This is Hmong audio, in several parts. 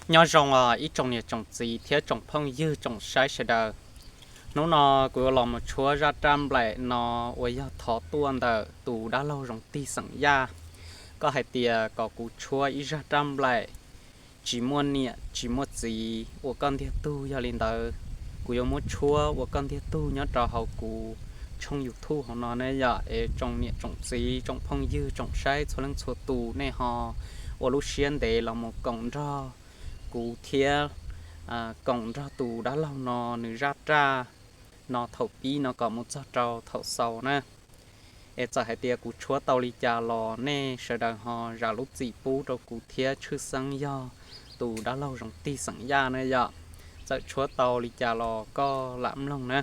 Nyob zoo os ib tsoom niam tsoom txiv thiab tsoom phooj ywg tsoom saib sawv daws. Hnub no kuv yuav los mus tshuab zaj raj nplaim no uas yog thov tuaj ntawm tus dab laug Zoov Tig xeem Yaj. Koj hais tias kom kuv tshuab ib zaj raj nplaim tsis muaj niam tsis muaj txiv ua koj ntiag tug, yog li ntawd kuv yuav muab tshuab ua koj ntiag tug nyob rau hauv kuv tshooj YouTube hauv no ne yom. Es tsoom niam tsoom txiv tsoom phooj ywg tsoom saib txhua leej txhua tus nej ho ua lub siab ntev los mus koom nrog kuv thiab koom nrog tus dab laug no nws zaj raj no thaum pib no kom mus txog rau thaum xaus na. Es txawm hais tias kuv tshuab tau li cas los nej sawv daws ho zam lub txim pub rau kuv thiab tshwj xeeb yog tus dab laug Zoov Tig xeem Yaj na yom. Txawm tshuab tau li cas los koj lam mloog na.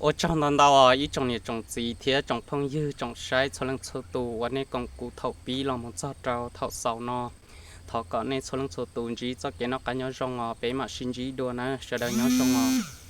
Ua tsaug ntau ntau os ib tsoom niam tsoom txiv thiab tsoom phooj ywg tsoom saib txhua leej txhua tus uas nej koom kuv thaum pib los mus txog rau thaum xaus no. Thov kom nej txhua leej txhua tus ntsib txoj kev noj qab nyob zoo os, peb mam sib ntsib dua na, sawv daws nyob zoo os.